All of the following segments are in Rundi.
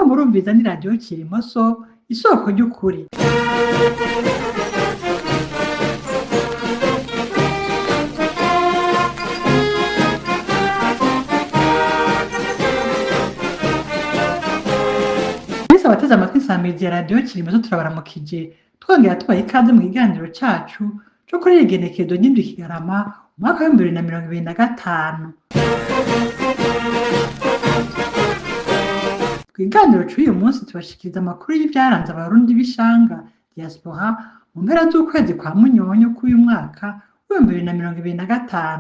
Murumviza ni radiyo Kirimoso, isoko ry'ukuri. Mwese abateze amatwi insamirizi ya radiyo Kirimoso turabaramukije, twongera tubaha ikaze mu kiganiro cacu co kuri iri genekerezo ry'indwi Kigarama, umwaka w'2025. Ku kiganiro c'uyu munsi tubashikiriza amakuru y'ivyaranze abarundi b'ishanga diaspora mu mpera z'ukwezi kwa Munyonyo kw'uyu mwaka w'2025.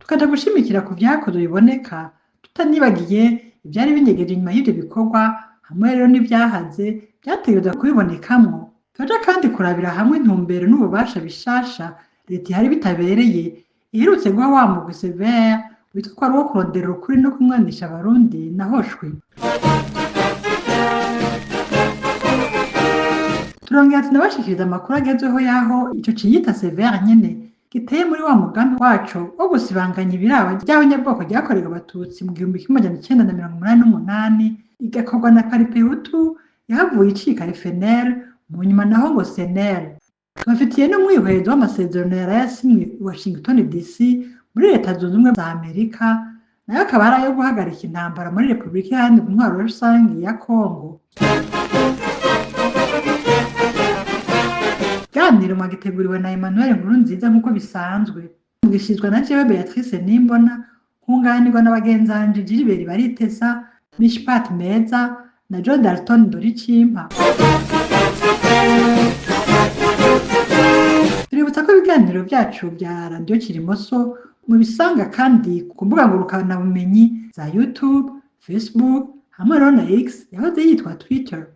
Tukaja gushimikira ku vyakozwe biboneka, tutanibagiye ivyari binyegeje inyuma y'ivyo bikorwa hamwe rero n'ivyahaze vyategerezwa kubibonekamwo. Turaja kandi kurabira hamwe intumbero n'ububasha bishasha leta ihari bitabereye iherutse guha wa mugwi Severe witwa ko ari uwo kurondera ukuri no kumwanisha abarundi nahoshwe. Turongera tunabashikiriza amakuru agezweho y'aho ico ciyita Severe nyene giteye muri wa mugambi waco wo gusibanganya ibiraba ry'abanyabwoko ryakorewe abatutsi mu 1988, igakorwa na Paripehutu yahavuye icika FNL, mu nyuma naho ngo CNL. Tubafitiye n'umwihwezo w'amasezerano yaraye asinywe i Washington DC muri Leta Zunze Ubumwe za Amerika, nayo akaba ari ayo guhagarika intambara muri Repubulika Iharanira Intwaro Rusangi ya Kongo. Ikiganiro mwagiteguriwe na Emmanuel Nkurunziza nk'uko bisanzwe. Mugishirizwa na jewe Beatrice Nimbona, nkunganirwa na bagenzanje Gilbert Baritesa, Mishpat Meza na John Dalton Ndoricimpa. Tuributsa ko ibiganiro vyacu vya radiyo Kirimoso mubisanga kandi ku mbuga ngurukanabumenyi za YouTube, Facebook hamwe rero na X yahoze yitwa Twitter.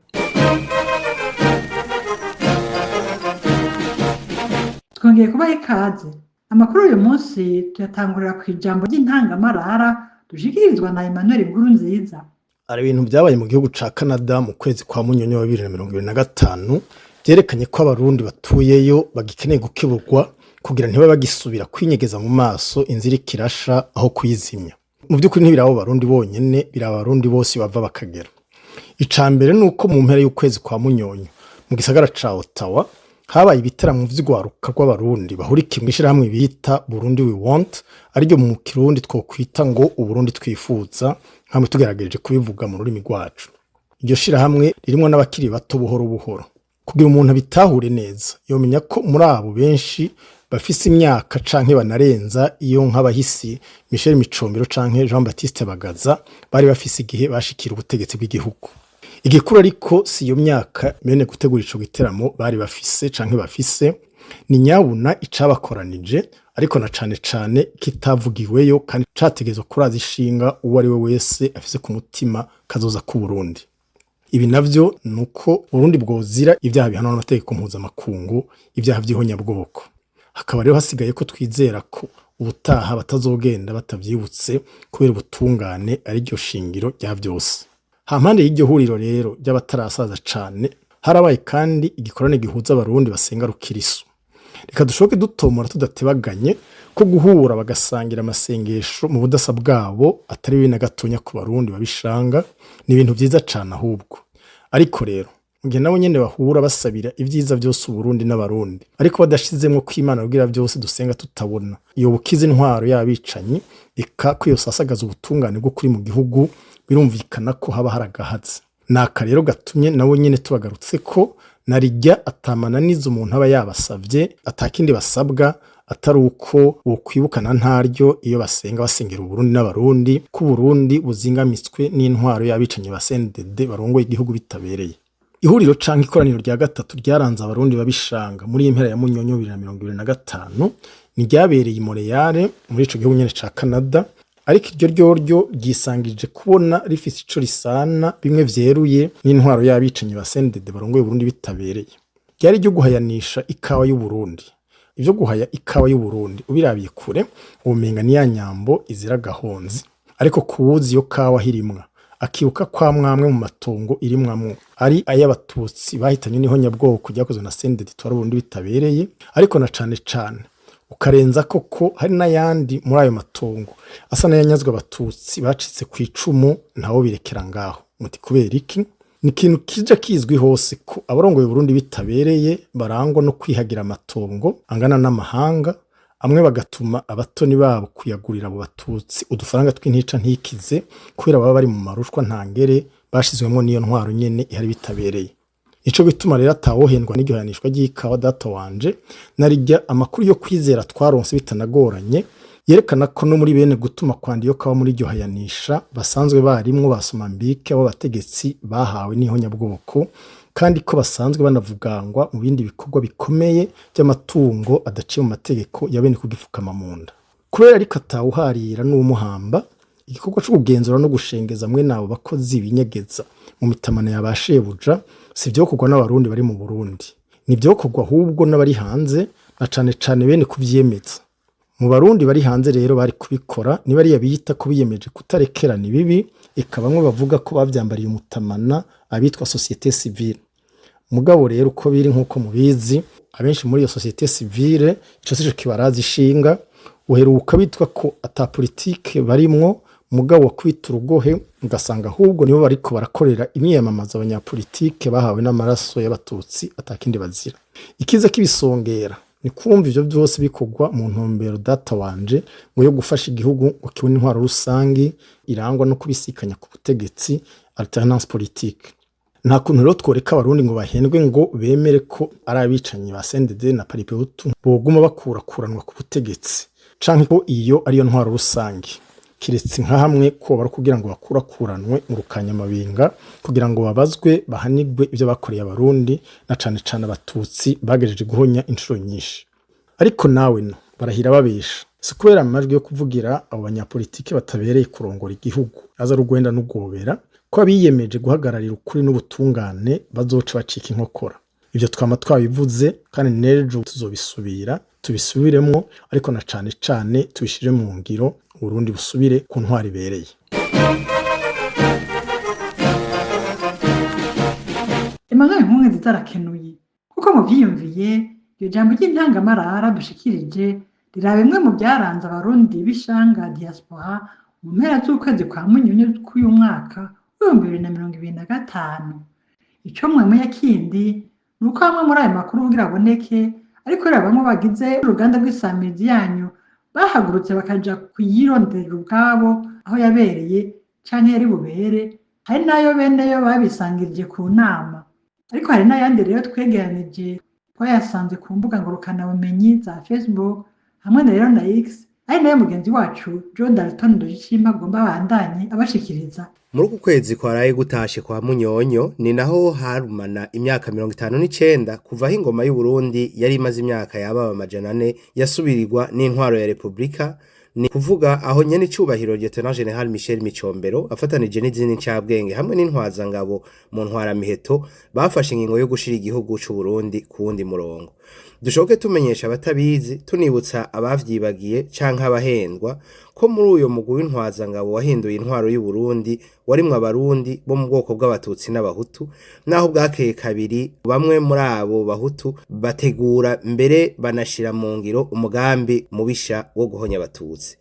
Twongeye kubaha ikaze. Amakuru uyu munsi tuyatangurira ku ijambo ry'intangamarara dushikirizwa na Emmanuel Nkurunziza. Hari ibintu byabaye mu gihugu ca Canada mu kwezi kwa Munyonyo wa 2025 vyerekanye ko abarundi batuyeyo bagikeneye gukeburwa kugira ntibabe bagisubira kwinyegeza mu maso inzira ikirasha aho kuyizimya. Mu vy'ukuri ntibiraba abarundi bonyene, biraba abarundi bose bava bakagera. Ica mbere ni uko mu mpera y'ukwezi kwa Munyonyo mu gisagara ca Ottawa habaye ibiteramo vy'urwaruka rw'abarundi bahurikiye mw'ishirahamwe bita Burundi we want, ariryo mu kirundi twokwita ngo Uburundi twifuza, nkamwe tugerageje kubivuga mu rurimi rwacu. Iryo shirahamwe ririmwo n'abakiri bato buhoro buhoro. Kugira umuntu abitahure neza, yomenya ko muri abo benshi bafise imyaka canke banarenza iyo nk'abahisi Michel Micombero canke Jean Baptiste Bagaza bari bafise igihe bashikira ubutegetsi bw'igihugu. Igikuru ariko si iyo myaka bene gutegura ico giteramo bari bafise canke bafise, ni nyabuna icabakoranije, ariko na cane cane kitavugiweyo kandi categerezwa kuraza ishinga uwo ari we wese afise ku mutima kazoza k'Uburundi. Ibi navyo ni uko Burundi bwozira ivyaha bihanwa n'amategeko mpuzamakungu, ivyaha vy'ihonyabwoko. Hakaba rero hasigaye ko twizera ko ubutaha batazogenda batavyibutse, kubera ubutungane ariryo shingiro rya vyose. Hampande y'iryo huriro rero ry'abatarasaza cane, harabaye kandi igikorane gihuza abarundi basenga rukirisu. Reka dushoboke dutomora tudatebaganye ko guhura bagasangira amasengesho mu budasa bwabo atari bibi na gatonya ku barundi babishanga, ni ibintu vyiza cane ahubwo. Ariko rero mu gihe nabo nyene bahura basabira ivyiza vyose Uburundi n'abarundi, ariko badashizemwo ko Imana rugira vyose dusenga tutabona, yobukiza intwaro y'abicanyi, eka ko yosasagaza ubutungane bw'ukuri mu gihugu, birumvikana ko haba haragahaze. Naka rero gatumye nabo nyene tubagarutse ko narijya atamananiza umuntu aba yabasavye, atakindi basabwa atari uko bokwibukana ntaryo iyo basenga basengera Uburundi n'abarundi, ko Uburundi buzingamitswe n'intwaro y'abicanyi ba CNDD barongoye igihugu bitabereye. Ihuriro canke ikoraniro rya gatatu ryaranze abarundi babishanga muri iyi mpera ya Munyonyo 2025 ni ryabereye i Montreal muri ico gihugu nyene ca Canada, ariko iryo ryoryo ryisangije kubona rifise ico risana bimwe vyeruye n'intwaro y'abicanyi ba CNDD barongoye Uburundi bitabereye. Ryari iryo guhayanisha ikawa y'Uburundi. Ivyo guhaya ikawa y'Uburundi ubirabiye kure womenga ni ya nyambo izira agahonzi, ariko kuwuzi iyo kawa aho irimwa akibuka ko amwamwe mu matongo irimwamwo ari ay'abatutsi bahitanywe n'ihonyabwoko ryakozwe na CNDD itwara Uburundi bitabereye, ariko na cane cane ukarenza koko hari n'ayandi muri ayo matongo asa n'ayanyazwe abatutsi bacitse ku icumu, ntawo birekera ngaho. Muti kubera iki? Ni ikintu kija kizwi hose ko abarongoye Burundi bitabereye barangwa no kwihagira amatongo angana n'amahanga, amwe bagatuma abatoni babo kuyagurira abo batutsi udufaranga tw'intica ntikize kubera baba bari mu marushwa ntangere bashizwemwo n'iyo ntwaro nyene ihari bitabereye. Nico gituma rero atawohendwa n'iryohanishwa ry'ikawa data wanje, narirya amakuru yo kwizera twaronse bitanagoranye yerekana ko no muri bene gutuma kwanda iyo kawa muri iryo hayanisha basanzwe barimwo basoma mbike abo bategetsi bahawe n'ihonyabwoko, kandi ko basanzwe banavugangwa mu bindi bikorwa bikomeye by'amatungo adaciye mu mategeko ya bene kugifukama mu nda. Kubera ariko atawuharira n'uwumuhamba, igikorwa co kugenzura no gushengeza mwene abo bakozi binyegeza mu mitamana ya ba shebuja si ivyokorwa n'abarundi bari mu Burundi, ni ivyokorwa ahubwo n'abari hanze na cane cane bene kuvyemeza. Mu barundi bari hanze rero bari kubikora ni bariya biyita ko biyemeje kutarekerana ibibi, eka bamwe bavuga ko bavyambariye umutamana abitwa société civile. Mugabo rero uko biri nk'uko mubizi, abenshi muri iyo société civile ico sico kibaraza ishinga, uheruka bitwa ko ata politike barimwo, mugabo kwita urugohe ugasanga ahubwo nibo bariko barakorera imyiyamamaza abanyapolitike bahawe n'amaraso y'abatutsi atakindi bazira. Ikiza kibisongera ni kumva ivyo vyose bikorwa mu ntumbero data wanje ngo yo gufasha igihugu ngo kibone intwaro rusangi irangwa no kubisikanya ku butegetsi, alternance politique. Nta kuntu rero tworeka abarundi ngo bahendwe ngo bemere ko ari abicanyi ba CNDD na Paripehutu boguma bakurakuranwa ku butegetsi, canke ko iyo ariyo ntwaro rusangi, kiretse nka hamwe ko bari kugira ngo bakurakuranwe mu rukanyamabinga kugira ngo babazwe bahanigwe ivyo bakoreye abarundi na cane cane abatutsi bagejeje guhonya inshuro nyinshi. Ariko nawe no barahira babesha, si kubera amajwi yo kuvugira abo banyapolitike batabereye kurongora igihugu aza rugwenda n'ugobera ko abiyemeje guhagararira ukuri n'ubutungane bazoca bacika inkokora. Ivyo twama twabivuze kandi n'ejo tuzobisubira tubisubiremwo, ariko na cane cane tubishire mu ngiro, Uburundi busubire ku ntwaro ibereye. Emmanuel Nkurunziza arakenuye kuko muvyiyumviye iryo jambo ry'intangamarara dushikirije riraba bimwe mu byaranze abarundi b'ishanga diaspora mu mpera z'ukwezi kwa Munyonyo k'uyu mwaka w'2025. Ico mwemeye kindi ni uko amwe muri ayo makuru kugira aboneke, ariko rero bamwe bagize uruganda rw'isamirizi yanyu bahagurutse bakaja kuyironderera ubwabo aho yabereye canke yari bubere, hari n'ayo beneyo babisangirije ku nama. Ariko hari n'ayandi rero twegeranije twayasanze ku mbuga ngurukanabumenyi za Facebook hamwe na rero na X, ari nayo mugenzi wacu John Dalton Ndojishima agomba abandanye abashikiriza. Muri uku kwezi kwaraye gutashe kwa Munyonyo ni naho harumana imyaka 59 kuva aho ingoma y'u Burundi yari imaze imyaka yababa 400 yasubirirwa n'intwaro ya Republika, ni kuvuga aho nyene icubahiro Lieutenant General Michel Micombero afatanije n'izindi ncabwenge hamwe n'intwazangabo mu ntwaramiheto bafashe ingingo yo gushira igihugu c'u Burundi ku wundi murongo. Dushoboke tumenyesha abatabizi, tunibutsa abavyibagiye canke abahendwa ko muri uyo mugwi w'intwazangabo wahinduye intwaro y'u Burundi warimwo abarundi bo mu bwoko bw'abatutsi n'abahutu, naho bwakeye kabiri bamwe muri abo bahutu bategura mbere banashira mu ngiro umugambi mubisha wo guhonya abatutsi.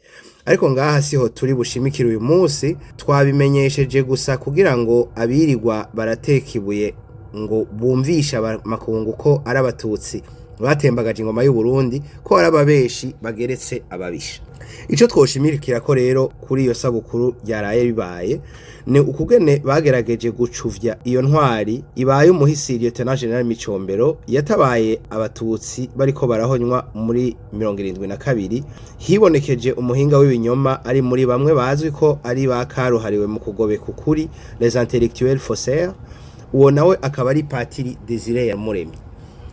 Ariko ngaha siho turi bushimikire uyu munsi, twabimenyesheje gusa kugira ngo abirirwa barateka ibuye ngo bumvishe amakungu ko ari abatutsi batembagaje ingoma y'u Burundi, ko ari ababeshi bageretse ababisha. Ico twoshimikira ko rero kuri iyo sabukuru yaraye bibaye ni ukugene bagerageje gucuvya iyo ntwari ibaye umuhisi Lieutenant General Micombero yatabaye abatutsi bariko barahonywa muri 72. Hibonekeje umuhinga w'ibinyoma ari muri bamwe bazwi ko ari ba karuhariwe mu kugobeka ukuri, les intellectuels faussaires, uwo nawe akaba ari Patiri Desire Yamuremye.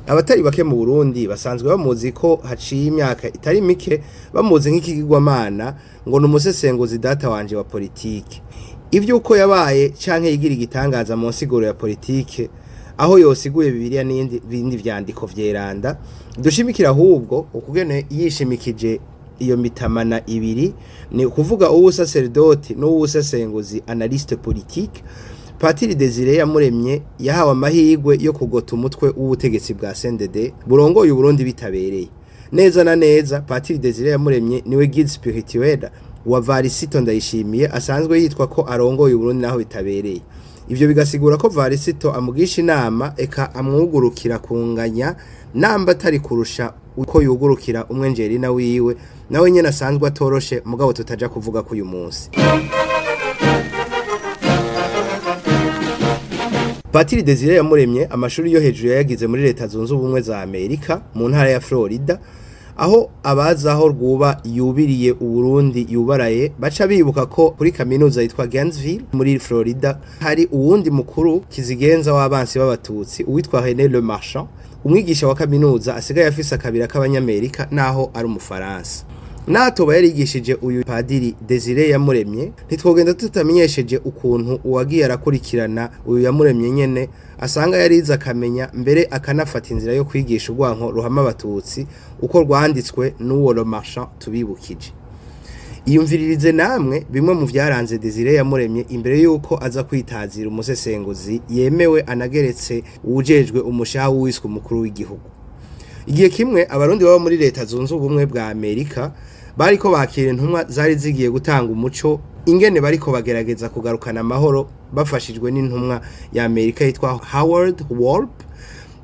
Abatari bake mu Burundi basanzwe bamuzi ko haciye imyaka itari mike bamuzi nk'ikigirwamana, ngo ni umusesenguzi data wanje wa politike. Ivyo uko yabaye canke yigira igitangaza mu nsiguro ya politike, aho yosiguye Bibiliya n'ibindi bindi vyandiko vyeranda, dushimikira ahubwo ukugene yishimikije iyo mitamana ibiri, ni ukuvuga uw'ubusaserdoti n'uw'ubusesenguzi analyste politique. Patiri Desire Yamuremye yahawe amahirwe yo kugota umutwe w'ubutegetsi bwa CNDD burongoye Uburundi bitabereye. Neza na neza Patiri Desire Yamuremye niwe guide spirituel wa Varisito Ndayishimiye asanzwe yitwa ko arongoye Uburundi naho bitabereye. Ivyo bigasigura ko Varisito amugisha inama eka amwugurukira kunganya namba atari kurusha uko yugurukira umwenjerina wiwe nawe nyene asanzwe atoroshe mugabo tutaja kuvuga ko uyu munsi. Patiri Desire Yamuremye amashuri yo hejuru yayagize muri Leta Zunze Ubumwe za Amerika mu ntara ya Florida, aho abazi aho rwuba yubiriye Uburundi yubaraye baca bibuka ko kuri kaminuza yitwa Gainesville muri Florida hari uwundi mukuru kizigenza w'abansi b'abatutsi uwitwa René Le Marchand, umwigisha wa kaminuza asigaye afise akabira k'abanyamerika naho ari umufaransa. Natoba yarigishije uyu padiri Desire Yamuremye, ntitwogenda tutamenyesheje ukuntu uwagiye arakurikirana uyu Yamuremye nyene asanga yarize akamenya mbere akanafata inzira yo kwigisha urwanko ruhama abatutsi uko rwanditswe n'uwo Le Marchand tubibukije. Iyumviririze namwe bimwe mu vyaranze Desire Yamuremye imbere yuko aza kwitazira umusesenguzi yemewe anageretse uwujejwe umushaha w'uwiswe umukuru w'igihugu. Igihe kimwe abarundi baba muri Leta Zunze Ubumwe bwa Amerika bariko bakira intumwa zari zigiye gutanga umuco ingene bariko bagerageza kugarukana amahoro bafashijwe n'intumwa ya Amerika yitwa Howard Wolp.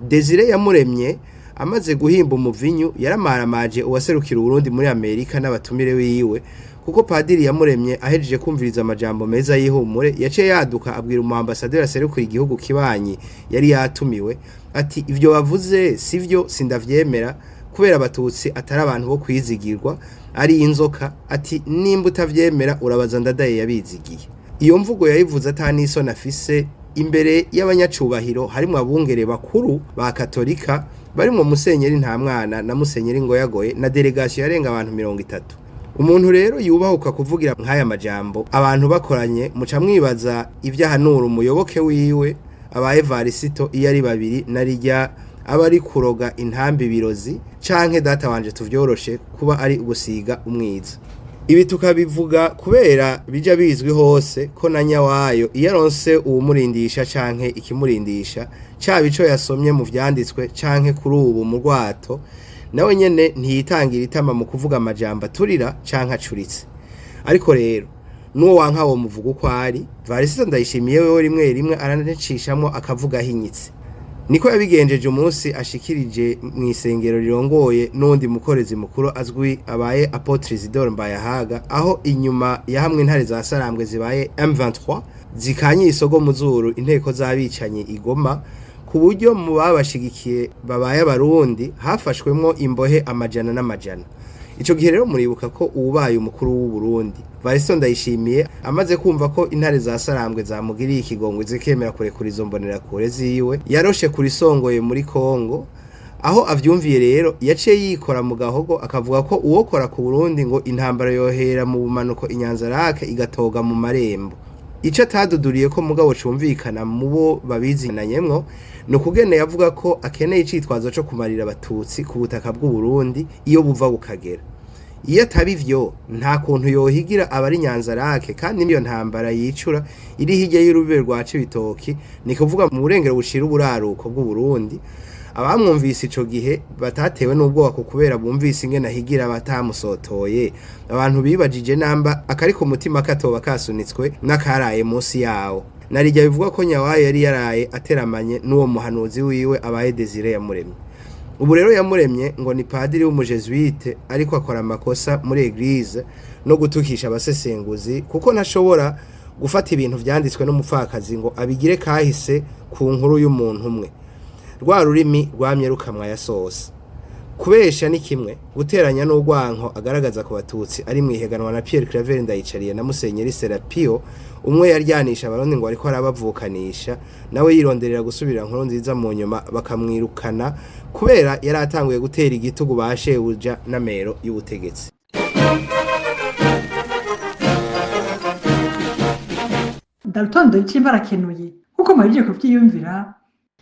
Desire Yamuremye amaze guhimba umuvinyu yaramaramaje uwaserukira Uburundi muri Amerika n'abatumire wiwe, kuko padiri Yamuremye ahejeje kumviriza amajambo meza y'ihumure yaciye yaduka abwira umu ambassadeur aserukira igihugu kibanyi yari yatumiwe ati ivyo bavuze sivyo, sindavyemera kubera abatutsi atari abantu bo kwizigirwa ari inzoka, ati nimba utavyemera urabaza Ndadaye yabizigiye. Iyo mvugo yayivuze atanisoni afise imbere y'abanyacubahiro harimwo abungere bakuru ba Katolika barimwo Musenyeri Ntamwana na Musenyeri Ngoyagoye na delegation yarenga abantu 30. Umuntu rero yubahuka kuvugira nk'aya majambo abantu bakoranye muca mwibaza ivyahanura umuyoboke wiwe aba Evarisito iyo ari babiri narijya aba ari kuroga intambi birozi canke data wanje tuvyoroshe kuba ari ugusiga umwiza. Ibi tukabivuga kubera bija bizwi hose ko na nyawayo iyo aronse uwumurindisha canke ikimurindisha caba ico yasomye mu vyanditswe canke kuri ubu mu rwato, nawe nyene ntiyitangira itama mu kuvuga amajambo aturira canke acuritse. Ariko rero nuwo wanka wo muvuga uko ari, Varisito Ndayishimiye wewe rimwe rimwe aranacishamwo akavuga ahinyitse. Niko yabigenjeje umunsi ashikirije mw'isengero rirongoye n'undi mukorezi mukuru azwi abaye Apotre Isidore Mbayahaga, aho inyuma ya hamwe intare za Sarambwe zibaye M23 zikanye isogo mu zuru inteko z'abicanyi igoma, ku buryo mu babashigikiye babaye abarundi hafashwemwo imbohe amajana n'amajana. Ico gihe rero muribuka ko ubaye umukuru w'u Burundi Varisito Ndayishimiye amaze kumva ko intare za Sarambwe zamugiriye ikigongwe zikemera kurekura izo mbonerakure ziwe, yaroshe kurisongoye muri Kongo. Aho avyumviye rero yaciye yikora mu gahogo akavuga ko uwokora ku Burundi ngo intambara yohera mu bumanuko Inyanzarake igatoga mu marembo. Ico ataduduriye ko mugabo cumvikana mu bo babizinanyemwo ni ukugene yavuga ko akeneye icitwazo co kumarira abatutsi ku butaka bw'u Burundi iyo buva bukagera. Iyo ataba ivyo nta kuntu yohigira abari Nyanzarake, kandi niyo ntambara yicura iri hirya y'urubebe rwa Cibitoki, ni kuvuga mu burengero bushira uburaruko bw'u Burundi. Abamwumvise ico gihe batatewe n'ubwoba ku kubera bumvise ingene ahigira batamusotoye. Abantu bibajije namba akari ku mutima katoba kasunitswe n'akaraye munsi yawo. Narijya bivuga ko Nyawayo yari yaraye ateramanye n'uwo muhanuzi wiwe abaye Desire Yamuremye. Ubu rero Yamuremye ngo ni padiri w'umujesuite ariko akora amakosa muri eglise no gutukisha abasesenguzi, kuko ntashobora gufata ibintu vyanditswe n'umupfakazi ngo abigire kahise ku nkuru y'umuntu umwe. Rwa rurimi rwamye rukamwa yasose. Kubesha ni kimwe, guteranya n'urwanko agaragaza ku batutsi ari mwiheganwa na Pierre Claver Ndayicariye na Musenyeri Serapio, umwe yaryanisha abarundi ngo ariko arabavukanisha, nawe yironderera gusubira nkuru nziza mu nyuma bakamwirukana kubera yari atanguye gutera igitugu ba shebuja n'amero y'ubutegetsi. Ndarutonde barakenuye kuko muhejeje kuvyiyumvira,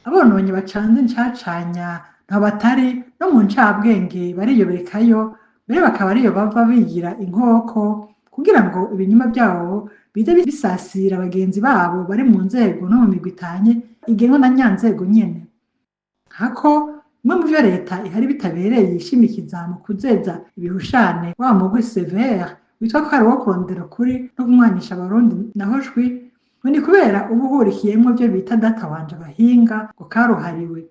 abononye bacanze incacanya ntaho batari no mu ncabwenge bariyobekayo, mbere bakaba ariyo bava bigira inkoko kugira ngo ibinyoma vyabo bize bisasira bagenzi babo bari mu nzego no mu migwi itanye igenwa na nyanzego nyene. Hako bimwe mu vyo leta ihari bitabereye yishimikiza mu kuzeza ibihushane wa mugwi severe witwa ko ari uwo kurondera ukuri no kumwanisha abarundi naho jwi Ngo ni kubera uba uhurikiyemwo ivyo bita data wanje abahinga ngo karuhariwe.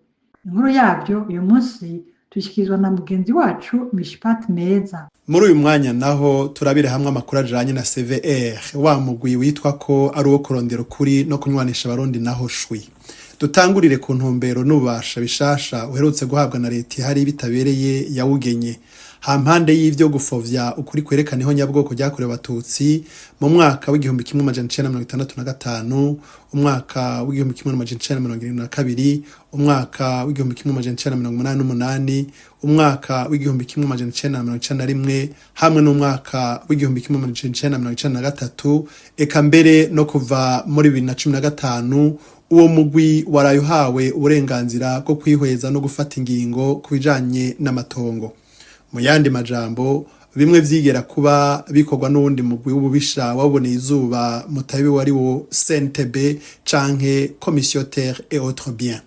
Inkuru yavyo uyu munsi tuyishikirizwa na mugenzi wacu Mishpat Meza. Muri uyu mwanya naho turabire hamwe amakuru ajanye na CVR, wa mugwi witwa ko ari uwo kurondera ukuri no kunywanisha abarundi naho shwi. Dutangurire ku ntumbero n'ububasha bishasha uherutse guhabwa na leta ihari bitabereye yawugenye. Hampande y'ivyo gufovya ukuri kwerekana ihonyabwoko ryakorewe abatutsi mu mwaka w'1965, umwaka w'1972, umwaka w'1988, umwaka w'1991 hamwe n'umwaka w'1993, eka mbere no kuva muri 2015 uwo mugwi waraye uhawe uburenganzira bwo kwihweza no gufata ingingo ku bijanye n'amatongo. Mu yandi majambo, bimwe vyigera kuba bikorwa n'uwundi mugwi w'ububisha waboneye izuba mutabi wari wo CNTB canke Commission Terre et Autres Biens.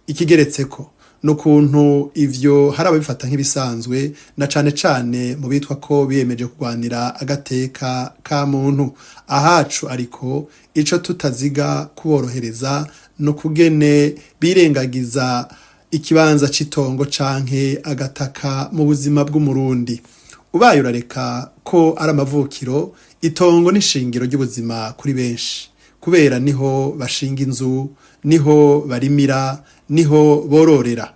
Ikigeretseko n'ukuntu ivyo hari ababifata nk'ibisanzwe na cane cane mu bitwa ko biyemeje kurwanira agateka ka muntu. Ahacu ariko ico tutaziga kuborohereza no kugene birengagiza ikibanza c'itongo canke agataka mu buzima bw'umurundi. Ubaye urareka ko ari amavukiro, itongo n'ishingiro ry'ubuzima kuri benshi, kubera niho bashinga inzu, niho barimira, niho bororera.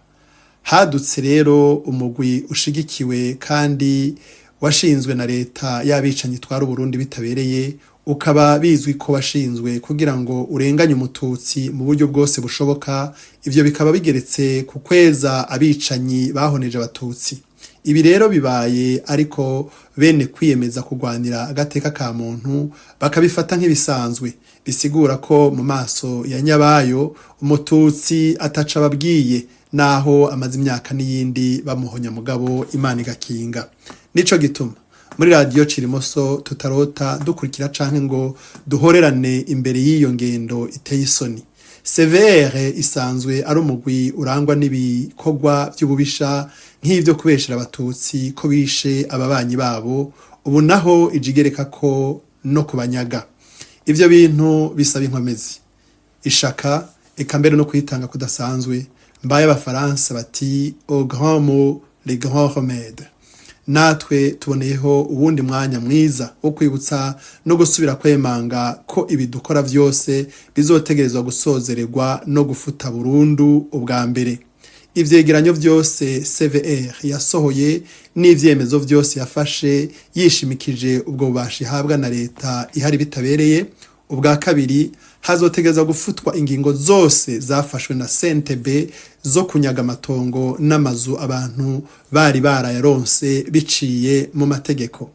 Hadutse rero umugwi ushigikiwe kandi washinzwe na leta y'abicanyi itwara Uburundi bitabereye, ukaba bizwi ko washinzwe kugira ngo urenganye umututsi mu buryo bwose bushoboka. Ivyo bikaba bigeretse ku kweza abicanyi bahoneje abatutsi. Ibi rero bibaye ariko bene kwiyemeza kurwanira agateka ka muntu bakabifata nk'ibisanzwe, bisigura ko mu maso ya nyabayo umututsi ataca ababwiye naho amaze imyaka n'iyindi bamuhonya, mugabo Imana igakinga. Nico gituma muri radiyo Cirimoso tutarota dukurikira canke ngo duhorerane imbere y'iyo ngendo iteye isoni. CVR isanzwe ari umugwi urangwa n'ibikorwa vy'ububisha nk'ivyo kubeshera abatutsi ko bishe ababanyi babo, ubu naho ijigereka ko no kubanyaga. Ivyo bintu bisaba inkomezi, ishaka, eka mbere no kwitanga kudasanzwe. Mbaye abafaransa bati au grand mot les grands remèdes. Natwe tuboneyeho uwundi mwanya mwiza wo kwibutsa no gusubira kwemanga ko ibi dukora vyose bizotegerezwa gusozererwa no gufuta burundu. Ubwa mbere, ivyegeranyo vyose CVR yasohoye n'ivyemezo vyose yafashe yishimikije ubwo bubasha ihabwa na leta ihari bitabereye. Ubwa kabiri, hazotegerezwa gufutwa ingingo zose zafashwe na CNTB zo kunyaga amatongo n'amazu abantu bari barayaronse biciye mu mategeko.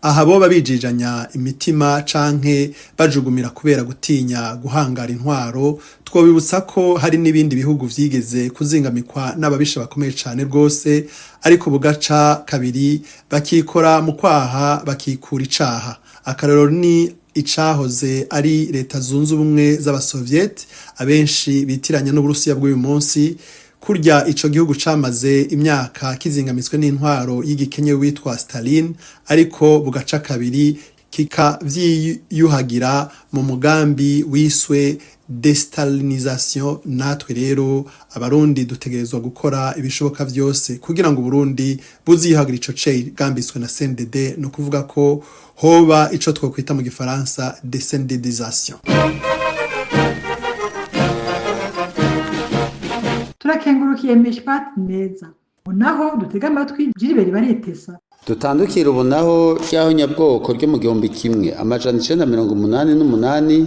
Aha boba bijijanya imitima canke bajugumira kubera gutinya guhangara intwaro, twobibutsa ko hari n'ibindi bihugu vyigeze kuzingamikwa n'ababisha bakomeye cane rwose, ariko bugaca kabiri bakikora mu kwaha bakikura icaha. Akarorero ni icahoze ari Leta Zunze Ubumwe z'Abasoviet, abenshi bitiranya n'Uburusiya bw'uyu munsi. Kurya ico gihugu camaze imyaka kizingamitswe n'intwaro y'igikenye witwa Stalin, ariko bugaca kabiri kikavyiyuhagira mu mugambi wiswe destalinisation. Natwe rero abarundi dutegerezwa gukora ibishoboka vyose kugira ngo Uburundi buziyuhagira ico cegambitswe na CNDD, no kuvuga ko hoba ico twokwita mu gifaransa descendidisation. Turakengurukiye Mishpat Neza. Ubu naho dutega amatwi Gilbert Baritesa. Dutandukira ubu naho ryaho nyabwoko ryo mu 1988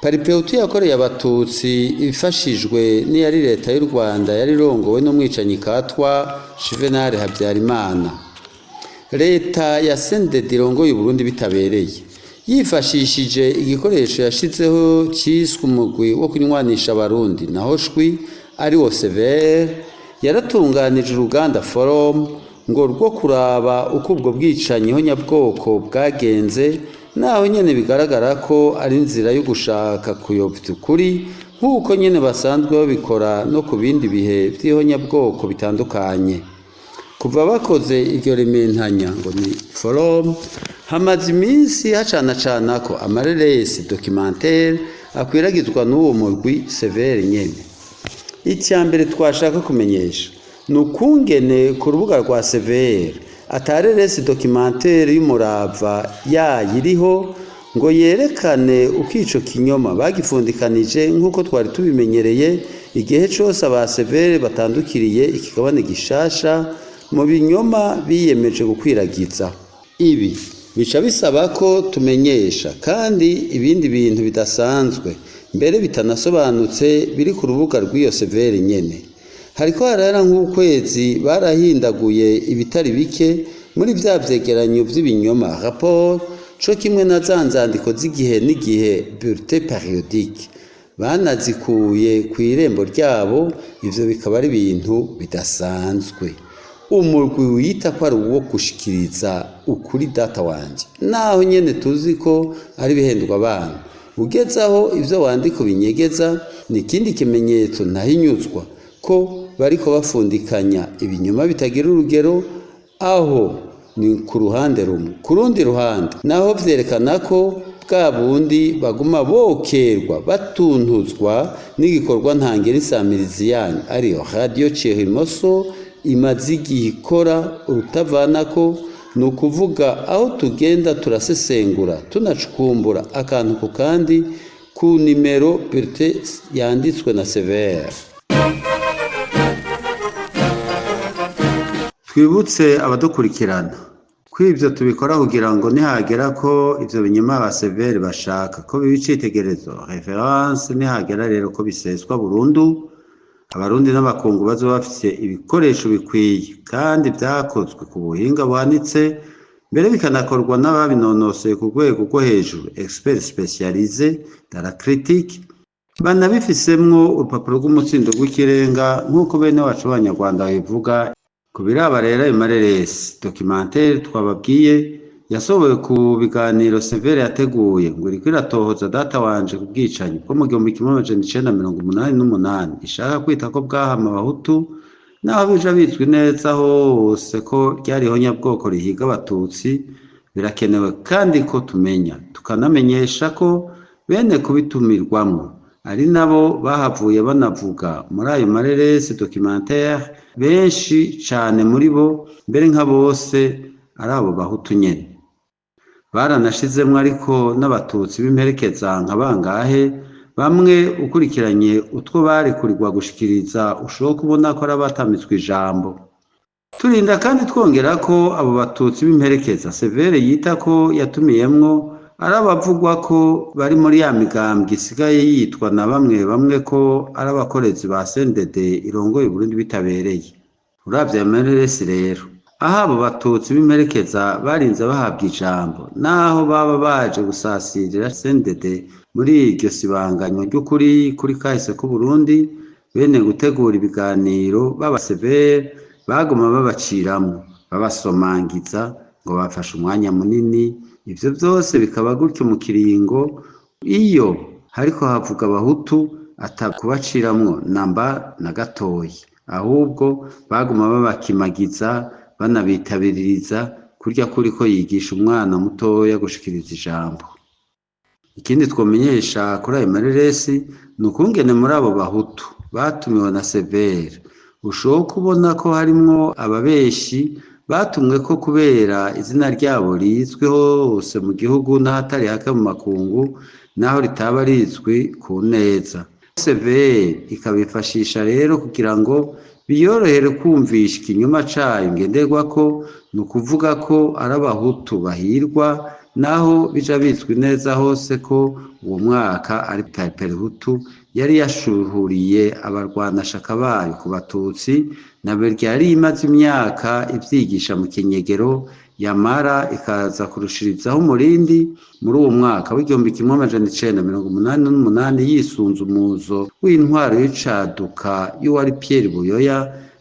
Paripehutu yakoreye abatutsi ifashijwe n'iyari leta y'u Rwanda yari irongowe n'umwicanyi katwa Juvenal Habyarimana. Leta ya CNDD irongoye Uburundi bitabereye yifashishije igikoresho yashizeho cyiswe umugwi wo kunywanisha abarundi naho shwi ari wo CVR, yaratunganije uruganda forum ngo rwo kuraba uko ubwo bwicanyi nyabwoko bwagenze, naho nyene bigaragara ko ari inzira yo gushaka kuyobya ukuri nk'uko nyene basanzwe babikora no ku bindi bihe vy'ihonyabwoko bitandukanye. Kuva bakoze iryo rementanya ngo ni forum, Hamaze iminsi hacanacana ko amareresi documentaire akwiragizwa n'uwo murwi CVR nyene. Icya mbere twashaka kumenyesha ni ukungene ku rubuga rwa CVR atareresi documentaire y'umurava yayiriho ngo yerekane uko ico kinyoma bagifundikanije nk'uko twari tubimenyereye igihe cose aba CVR batandukiriye ikigabane gishasha mu binyoma biyemeje gukwiragiza. Ibi bica bisaba ko tumenyesha kandi ibindi bintu bidasanzwe mbere bitanasobanutse biri ku rubuga rw'iyo CVR nyene. Hariko harara nk'ukwezi barahindaguye ibitari bike muri vya vyegeranyo vy'ibinyoma rapport co kimwe na za nzandiko z'igihe n'igihe bulletin périodique banazikuye kw'irembo ryabo. Ivyo bikaba ari ibintu bidasanzwe. Umurwi wita ko ari uwo gushikiriza ukuri data wanje, naho nyene tuzi ko ari ibihendwa abana, ugeze aho ivyo wandika ubinyegeza ni ikindi kimenyetso ntahinyuzwa ko bariko bafundikanya ibinyoma bitagira urugero. Aho ni ku ruhande rumwe. Ku rundi ruhande naho vyerekana ko bwa bundi baguma bokerwa batuntuzwa n'igikorwa ntangera insamirizi yanyu ariyo radiyo Cirimoso imaze igihe ikora urutavanako, ni ukuvuga aho tugenda turasesengura tunacukumbura akantu ku kandi ku nimero bulletin yanditswe na CVR. Twibutse abadukurikirana ko ivyo tubikora kugira ngo nihagera ko ivyo binyoma ba CVR bashaka ko biba icitegererezo reference, nihagera rero ko biseswa burundu, abarundi n'abakungu bazoba bafise ibikoresho bikwiye kandi vyakozwe ku buhinga buhanitse, mbere bikanakorwa n'ababinonosoye ku rwego rwo hejuru expert spécialisé dans la critique, banabifisemwo urupapuro rw'umutsindo rw'ikirenga nk'uko bene wacu b'abanyarwanda babivuga. Ku biraba rero ayo mareresi documentaire twababwiye yasohowe ku biganiro CVR yateguye ngo iriko iratohoza data wanje ku bwicanyi bwo mu 1988 ishaka kwita ko bwahama abahutu, naho bija bizwi neza hose ko ryariho nyabwoko rihiga abatutsi. Birakenewe kandi ko tumenya tukanamenyesha ko bene kubitumirwamwo ari nabo bahavuye banavuga muri ayo mareresi documentaire, benshi cane muri bo mbere nka bose ari abo bahutu nyene. Baranashizemwo ariko n'abatutsi b'imperekeza nka bangahe, bamwe ukurikiranye utwo barekurirwa gushikiriza ushobora kubona ko ari abatamitswe ijambo. Turinda kandi twongera ko abo batutsi b'imperekeza CVR yita ko yatumiyemwo ari abavugwa ko bari muri ya migambwe isigaye yitwa na bamwe bamwe ko ari abakorezi ba CNDD irongoye Burundi bitabereye. Uravye ayo mareresi rero, aho abo batutsi b'imperekeza barinze bahabwa ijambo, naho baba baje gusasirira CNDD muri iryo sibanganywa ry'ukuri kuri kahise k'Uburundi, bene gutegura ibiganiro baba CVR baguma babaciramwo babasomangiza ngo bafashe umwanya munini. Ivyo vyose bikaba gutyo mu kiringo iyo hariko havuga abahutu atakubaciramwo namba na gatoyi, ahubwo baguma babakimagiza banabitabiririza kurya kuriko yigisha umwana mutoya gushikiriza ijambo. Ikindi twomenyesha kuri ayo mareresi ni ukungene muri abo bahutu batumiwe na CVR ushobora kubona ko harimwo ababeshi batumwe ko kubera izina ryabo rizwi hose mu gihugu n'ahatari hake mu makungu, naho ritaba rizwi ku neza. CVR ikabifashisha rero kugira ngo biyorohere kumvisha ikinyoma cayo ngenderwako, ni ukuvuga ko ari abahutu bahirwa, naho bija bizwi neza hose ko uwo mwaka ari Palipehutu yari yashuhuriye abarwanashaka bayo ku batutsi, na berya yari imaze imyaka ivyigisha mu kinyegero, yamara ikaza kurushirizaho umurindi muri uwo mwaka w'1988 yisunze umuzo w'intwaro y'icaduka y'uwari Pierre Buyoya,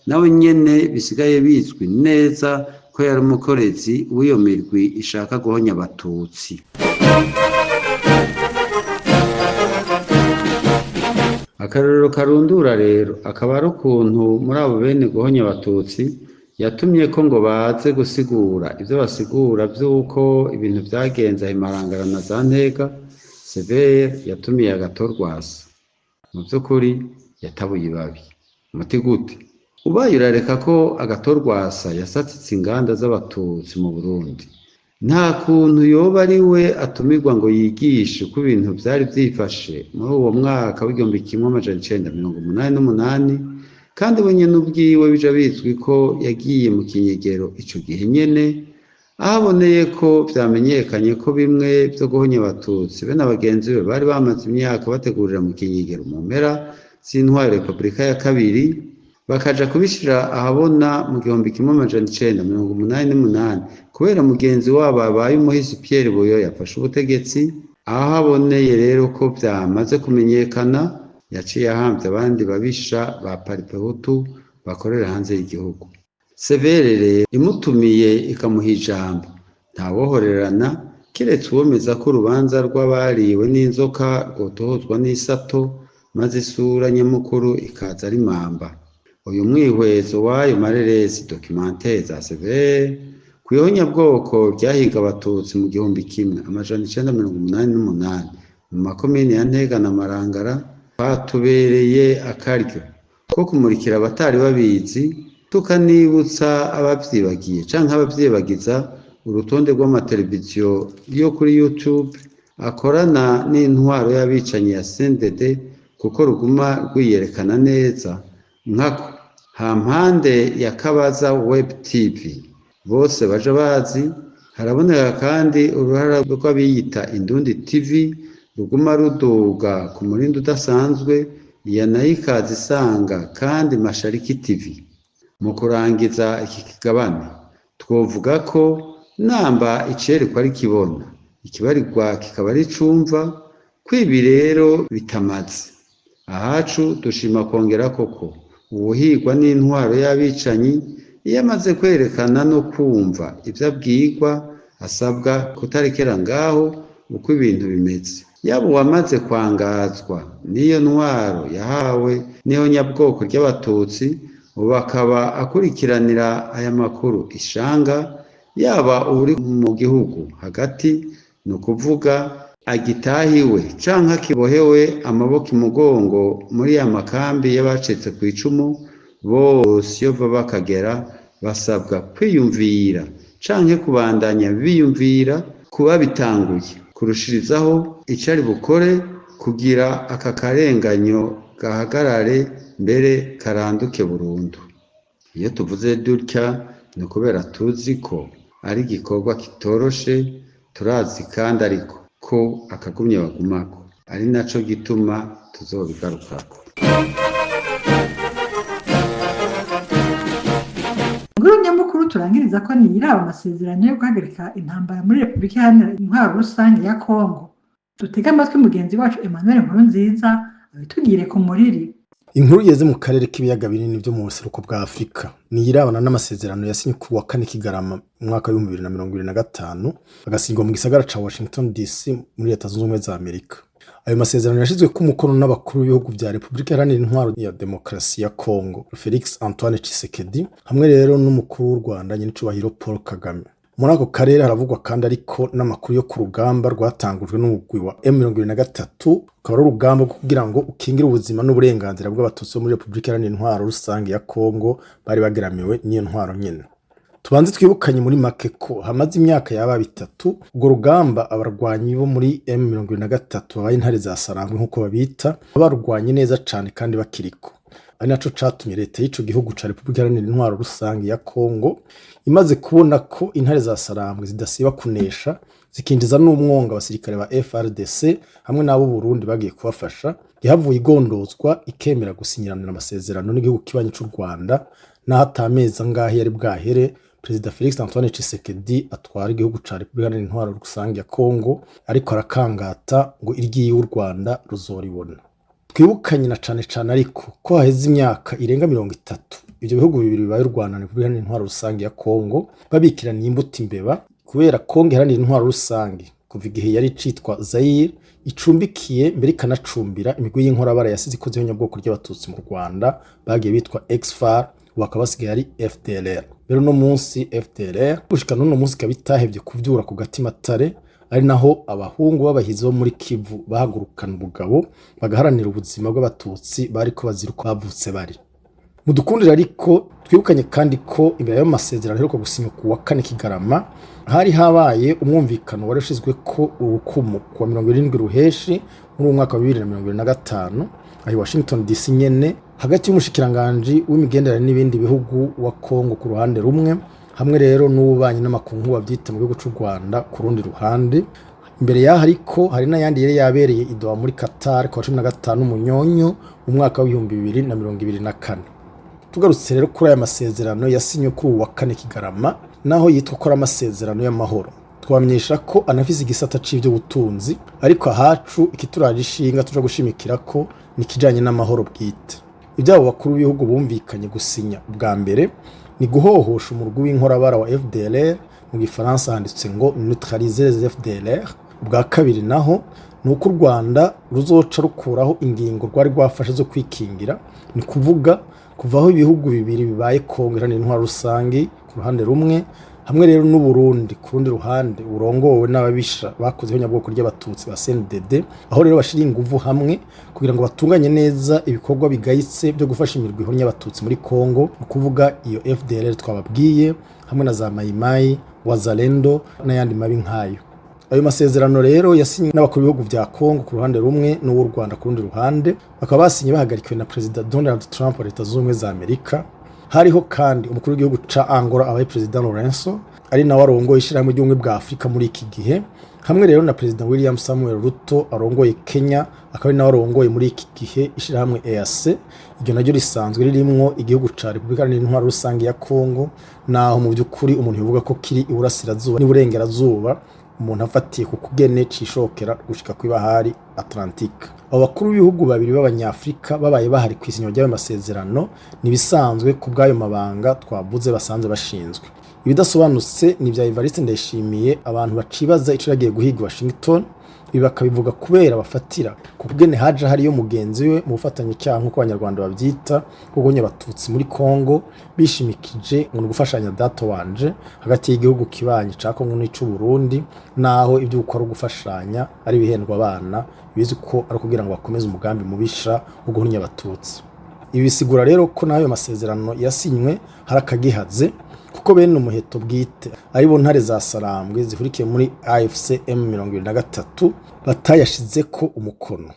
nawe nyene bisigaye bizwi neza ko yari umukorezi w'iyo mirwi ishaka guhonya abatutsi. Akarorero karundura rero akaba ari ukuntu muri abo bene guhonya abatutsi Yatumye ko ngo baze gusigura ivyo basigura vy'uko ibintu vyagenze aho i Marangara na za Ntega. CVR yatumiye Agathon Rwasa. Mu vy'ukuri yatabuye ibabi. Muti gute? Ubaye urareka ko Agathon Rwasa yasatitse inganda z'Abatutsi mu Burundi, nta kuntu yoba ari we atumirwa ngo yigishe uko ibintu vyari vyifashe muri uwo mwaka w'1988, kandi we nyene ubwiwe bija bizwi ko yagiye mu kinyegero ico gihe nyene, aho aboneye ko vyamenyekanye ko bimwe vyo guhonya Abatutsi be na bagenzi be bari bamaze imyaka bategurira mu kinyegero mu mpera z'intwaro Repubulika ya kabiri, bakaja kubishira ahabona mu 1988 kubera mugenzi wabo abaye umuhisi Pierre Buyoya yafashe ubutegetsi. Aho aboneye rero ko vyamaze kumenyekana, yaciye ahamvya abandi babisha ba Paripehutu bakorera hanze y'igihugu. CVR rero imutumiye ikamuha ijambo, ntawohorerana kiretse uwemeza ko urubanza rw'abariwe n'inzoka rwotohozwa n'isato, maze isura nyamukuru ikaza ari mamba. Uyu mwihwezo w'ayo mareresi documentaire za CVR kw'ihonyabwoko ryahiga Abatutsi mu 1988 mu makomine ya Ntega na Marangara kwatubereye akaryo ko kumurikira abatari babizi, tukanibutsa abavyibagiye canke abavyibagiza urutonde rw'amateleviziyo yo kuri YouTube akorana n'intwaro y'abicanyi ya CNDD, kuko ruguma rwiyerekana neza nkako hampande ya Kabaza Web TV bose baja bazi. Haraboneka kandi uruhara rw'abiyita Indundi TV ruguma ruduga ku murindi udasanzwe, iya nayo ikaza isanga kandi Mashariki TV. Mu kurangiza iki kigabane, twovuga ko namba icerekwa ari kibona, ikibarirwa kikaba ari cumva, kwibi rero bitamaze. Ahacu dushima kongera koko uwuhigwa n'intwaro y'abicanyi iyo amaze kwerekana no kumva ivyo abwirwa, asabwa kutarekera ngaho uko ibintu bimeze. Yaba uwamaze kwangazwa n'iyo ntwaro yahawe n'ihonyabwoko ry'Abatutsi, ubu akaba akurikiranira aya makuru ishanga, yaba uri mu gihugu hagati, ni ukuvuga agitahiwe canke akibohewe amaboko imugongo muri ya makambi y'abacitse kw'icumu, bose iyo bava bakagera basabwa kwiyumvira canke kubandanya biyumvira kuba bitanguye kurushirizaho icari bukore kugira aka karenganyo gahagarare, mbere karanduke burundu. Iyo tuvuze dutya ni ukubera tuzi ko ari igikorwa kitoroshe, turazi kandi ariko ko akagumye bagumako, ari naco gituma tuzobigarukako. Inkuru nyamukuru turangiriza ko niyiraba amasezerano yo guhagarika intambara muri Repubulika Iharanira Intwaro Rusange ya Kongo. Dutege amatwi mugenzi wacu Emmanuel Nkurunziza abitugire ku muriri. Inkuru yeze mu karere k'ibiyaga binini byo mu buseruko bwa Afurika niyirabana n'amasezerano yasinye ku wa kane Kigarama mu mwaka w'2025, agasinywa mu gisagara ca Washington DC muri Leta Zunze Ubumwe za Amerika. Ayo masezerano yashizweko umukono n'abakuru b'ibihugu vya Repubulika Iharanira Intwaro ya Demokarasi ya Kongo Felix Antoine Tshisekedi, hamwe rero n'umukuru w'u Rwanda nyenicubahiro Paul Kagame. Muri ako karere haravugwa kandi ariko n'amakuru yo ku rugamba rwatangujwe n'umugwi wa M23, ukaba ari urugamba rwo kugira ngo ukingire ubuzima n'uburenganzira bw'Abatutsi bo muri Repubulika Iharanira Intwaro Rusange ya Kongo bari bageramiwe n'iyo ntwaro nyene. Tubanze twibukanye muri make ko hamaze imyaka yaba 3 urwo rugamba abarwanyi bo muri M23 babaye intare za Sarangwe nk'uko babita, barwanye neza cane kandi bakiriko. Ari naco catumye leta y'ico gihugu ca Repubulika Iharanira Intwaro Rusange ya Kongo imaze kubona ko intare za Sarambwe zidasiba kunesha, zikinjiza n'umwonga abasirikare ba FRDC hamwe n'abo Burundi bagiye kubafasha, yahavuye igondozwa ikemera gusinyiranira amasezerano n'igihugu kibanyi c'u Rwanda, naho atamezi angahe yari bwahere Perezida Felix Antoine Tshisekedi atwara igihugu ca Repubulika Iharanira Intwaro Rusange ya Kongo ariko arakangata ngo iryiwe u Rwanda ruzoribona. Twibukanye na cane cane ariko ko haheze imyaka irenga 30 ivyo bihugu bibiri bibaye u Rwanda na Repubulika Iharanira Intwaro Rusange ya Kongo babikiraniye imbuto imbeba, kubera Kongo iharanira intwaro rusange kuva igihe yari icitwa Zaire icumbikiye mbere ikanacumbira imigwi y'inkorabara yasize ikoze ihonyabwoko ry'Abatutsi mu Rwanda bagiye bitwa Ex-FAR, ubu bakaba basigaye ari FDLR. Rero uno munsi FDLR gushika n'uno munsi ikaba itahevye kuvyura ku gatimatare, ari naho abahungu b'abahizi bo muri Kivu bahagurukana ubugabo bagaharanira ubuzima bw'abatutsi bariko bazira uko bavutse bari. Mudukundire ariko twibukanye kandi ko imbere y'ayo masezerano aheruka gusinywa ku wa kane Kigarama, hari habaye umwumvikano wari ushizweko urukumu ku wa 70 Ruheshi muri uwo mwaka wa 2025 aho i Washington DC nyene, hagati y'umushikiranganji w'imigenderanire n'ibindi bihugu wa Kongo ku ruhande rumwe, hamwe rero n'ububanyi n'amakungu bavyita mu gihugu c'u Rwanda ku rundi ruhande. Imbere y'aho ariko hari n'ayandi yari yabereye i Doha muri Qatar ku wa 15 Munyonyo mu mwaka wa 2024. Tugarutse rero kuri aya masezerano yasinywe kuri uwu wa kane Kigarama, naho yitwa ko ari amasezerano y'amahoro, twamenyesha ko anafise igisata c'ivyo-butunzi, ariko ahacu ikituraje ishinga tuja gushimikira ko ni ikijanye n'amahoro bwite. Ivyabo bakuru b'ibihugu bumvikanye gusinya ubwa mbere ni guhohosha umurwi w'inkorabara wa FDLR, mu gifaransa handitse ngo neutraliser les FDLR. Ubwa kabiri naho ni uko u Rwanda ruzoca rukuraho ingingo rwari rwafashe zo kwikingira, ni kuvuga kuva aho ibihugu bibiri bibaye Kongo iharanira intwaro rusangi ku ruhande rumwe, hamwe rero n'Uburundi ku rundi ruhande burongowe n'ababisha bakoze ihonyabwoko ry'abatutsi ba CNDD, aho rero bashira inguvu hamwe kugira ngo batunganye neza ibikorwa bigayitse byo gufasha imirwi ihonya abatutsi muri Kongo, ni ukuvuga iyo FDLR twababwiye hamwe na za Mayimayi, Wazalendo n'ayandi mabi nkayo. Ayo masezerano rero yasinywe n'abakuru b'ibihugu vya Kongo ku ruhande rumwe n'uw'u Rwanda ku rundi ruhande, bakaba basinye bahagarikiwe na Perezida Donald Trump wa Leta Zunze Ubumwe za Amerika. Hariho kandi umukuru w'igihugu ca Angola abaye Perezida Lourenço, ari nawe arongoye ishirahamwe ry'ubumwe bwa Afurika muri iki gihe, hamwe rero na Perezida William Samuel Ruto arongoye Kenya, akaba ari nawe arongoye muri iki gihe ishirahamwe EAC. Iryo naryo risanzwe ririmwo igihugu ca Repubulika Iharanira Intwaro Rusange ya Kongo, naho mu by'ukuri umuntu yovuga ko kiri iburasirazuba n'iburengerazuba, umuntu afatiye ku kugene cishokera gushika kw'ibahari Atlantique. Abo bakuru b'ibihugu babiri b'abanyafrika babaye bahari kw'isinywa ry'ayo masezerano, nibisanzwe ku bw'ayo mabanga twavuze basanze bashinzwe. Ibidasobanutse ni vya Evariste Ndayishimiye, abantu bacibaza ico yagiye guhiga Washington. Ibi bakabivuga kubera bafatira ku kugene haje hariyo mugenzi we mu bufatanyacyaha, nk'uko abanyarwanda bavyita, bwo guhonya abatutsi muri Kongo, bishimikije ngo ni ugufashanya data wanje hagati y'igihugu kibanyi ca Kongo n'ic'u Burundi, naho ivyo gukora ugufashanya ari ibihendwa abana bizi ko ari ukugira ngo bakomeze umugambi mubisha wo guhonya abatutsi. Ibi bisigura rero ko n'ayo masezerano yasinywe hari akagihaze, kuko bene umuheto bwite ari bo ntare za Sarambwe zihurikiye muri AFC M23 batayashizeko umukono.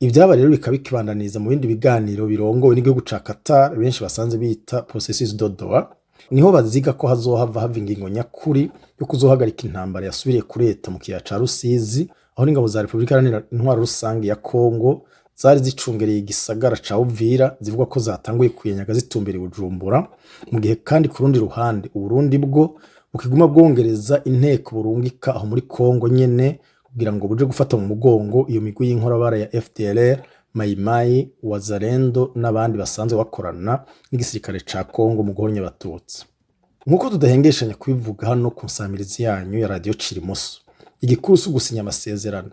Ivyaba rero bikaba bikibandaniriza mu bindi biganiro birongowe n'igihugu ca Qatar, benshi basanze bita processus de Doha. Niho baziga ko hazohava hava ingingo nyakuri yo kuzohagarika intambara yasubiriye kureta mu kiyaya ca Rusizi, aho n'ingabo za Repubulika Iharanira Intwaro Rusange ya Kongo zari zicungereye igisagara ca Uvira zivuga ko zatanguye kuyenyaga zitumbera i Bujumbura, mu gihe kandi ku rundi ruhande Uburundi bwo bukiguma bwongereza inteko burungika aho muri Kongo nyene kugira ngo buje gufata mu mugongo iyo migwi y'inkorabara ya FDLR, Mayimayi, Wazalendo n'abandi basanzwe bakorana n'igisirikare ca Kongo mu guhonya abatutsi. Nk'uko tudahengeshanya kubivuga hano ku nsamirizi yanyu ya Radio Cirimoso, igikuru si ugusinya amasezerano,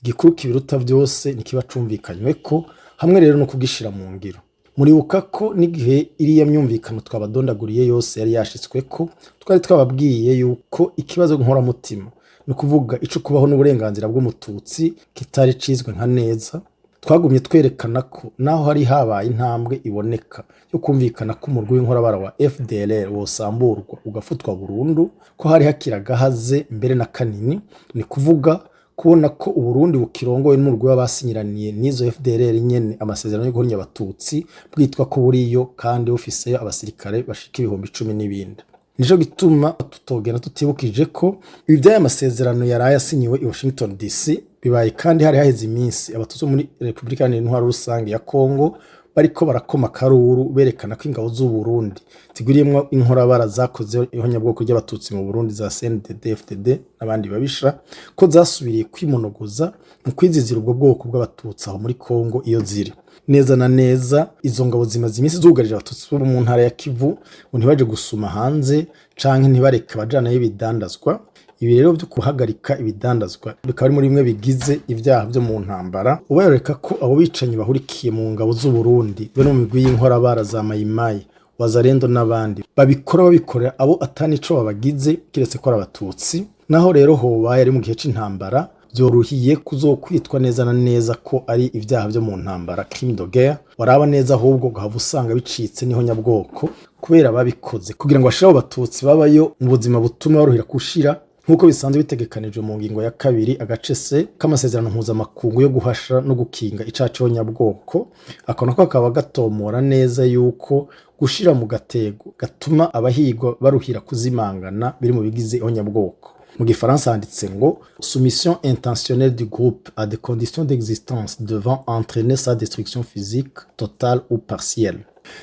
igikuru kibiruta vyose nikiba cumvikanywe ko hamwe rero no kugishira mu ngiro. Muribuka ko n'igihe iriya myumvikano twabadondaguriye yose yari yashitsweko, twari twababwiye yuko ikibazo nkoramutima, ni ukuvuga ico kubaho n'uburenganzira bw'umututsi, kitari cizwe nka neza. Twagumye twerekana ko naho hari habaye intambwe iboneka yo kumvikana ko umurwi w'inkorabara wa FDLR wosamburwa ugafutwa burundu, ko hari hakiri agahaze mbere na kanini, ni kuvuga kubona ko Uburundi bukirongowe n'umurwi w'abasinyiraniye n'izo FDLR nyene amasezerano yo guhonya abatutsi, bwitwa ko buriyo kandi bufiseyo abasirikare bashika 10,000 n'ibindi. Nico gituma tutogenda tutibukije ko ibi vy'aya masezerano yaraye asinyiwe i Washington DC bibaye kandi hari haheze iminsi abatutsi bo muri Repubulika Iharanira Intwaro Rusange ya Kongo bariko barakoma akaruru berekana ko ingabo z'u Burundi zigwiriyemwo inkorabara zakoze ihonyabwoko ry'abatutsi mu Burundi za CNDD FDD n'abandi babisha, ko zasubiriye kwimonogoza mu kwizizira ubwo bwoko bw'abatutsi aho muri Kongo iyo ziri. Neza na neza izo ngabo zimaze iminsi zugarije abatutsi bo mu ntara ya Kivu ngo ntibaje gusuma hanze canke ntibareke abajanayo ibidandazwa. Ibi rero byo guhagarika ibidandazwa bikaba ari muri bimwe bigize ivyaha vyo mu ntambara. Ubereka ko abo bicanyi bahurikiye mu ngabo z'u Burundi be no mu migwi y'inkorabara za Mayimayi, Wazalendo n'abandi babikora babikorera abo atanico babagize kiretse ko ari abatutsi. Naho rero hobaye ari mu gihe c'intambara, vyoruhiye kuzokwitwa neza na neza ko ari ivyaha vyo mu ntambara, crime de guerre. Waraba neza ahubwo ugahava usanga bicitse niho nyabwoko, kubera babikoze kugira ngo bashire abo batutsi babayo mu buzima butuma baruhira gushira, nk'uko bisanzwe bitegekanijwe mu ngingo ya 2 agace C k'amasezerano mpuzamakungu yo guhasha no gukinga icaha c'ihonyabwoko. Ako nako kakaba gatomora neza yuko gushira mu gatego gatuma abahigwa baruhira kuzimangana biri mu bigize ihonyabwoko. Mu gifaransa handitse ngo soumission intentionnelle du groupe à des conditions d'existence devant entraîner sa destruction physique totale ou partielle.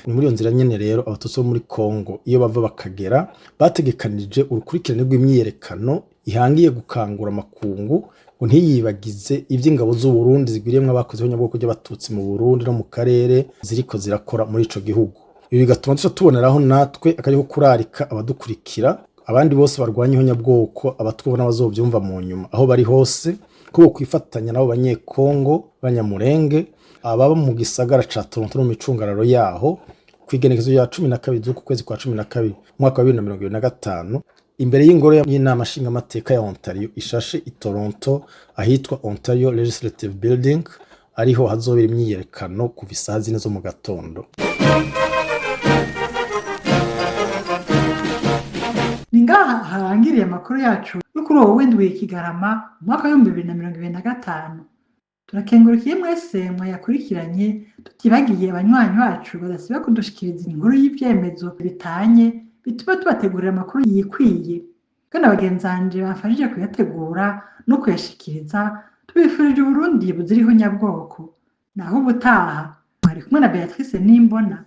Ni muri iyo nzira nyene rero abatutsi bo muri Kongo iyo bava bakagera bategekanije urukurikirane rw'imyiyerekano ihangiye gukangura amakungu ngo ntiyibagize ivy'ingabo z'u Burundi zigwiriyemwo abakoze ihonyabwoko ry'abatutsi mu Burundi no mu karere ziriko zirakora muri ico gihugu. Ibi bigatuma duca tuboneraho natwe akaryo ko kurarika abadukurikira, abandi bose barwanya ihonyabwoko, abatwumva n'abazovyumva mu nyuma, aho bari hose, ko bokwifatanya n'abo banyekongo b'abanyamurenge ababa mu gisagara ca Toronto no mu micungararo yaho, kw'igenekerezo rya 12 z'uku kwezi kwa 12 umwaka wa 2025, imbere y'ingoro y'inama nshingamateka ya Ontario ishashe i Toronto ahitwa Ontario Legislative Building, ariho hazobera imyiyerekano kuva isaha 4 zo mu gatondo. Ni ngaha harangiriye amakuru yacu yo kuri uwo w'indwi Kigarama umwaka w'2025. Turakengurukiye mwese mwayakurikiranye, tutibagiye abanywanyi bacu badasiba kudushikiriza inkuru y'ivyemezo bitanye bituma tubategurira amakuru yikwiye. Kandi bagenzanje bamfashije kuyategura no kuyashikiriza, tubifurije Uburundi buzira ihonyabwoko. Naho ubutaha, mwari kumwe na Beatrice Nimbona.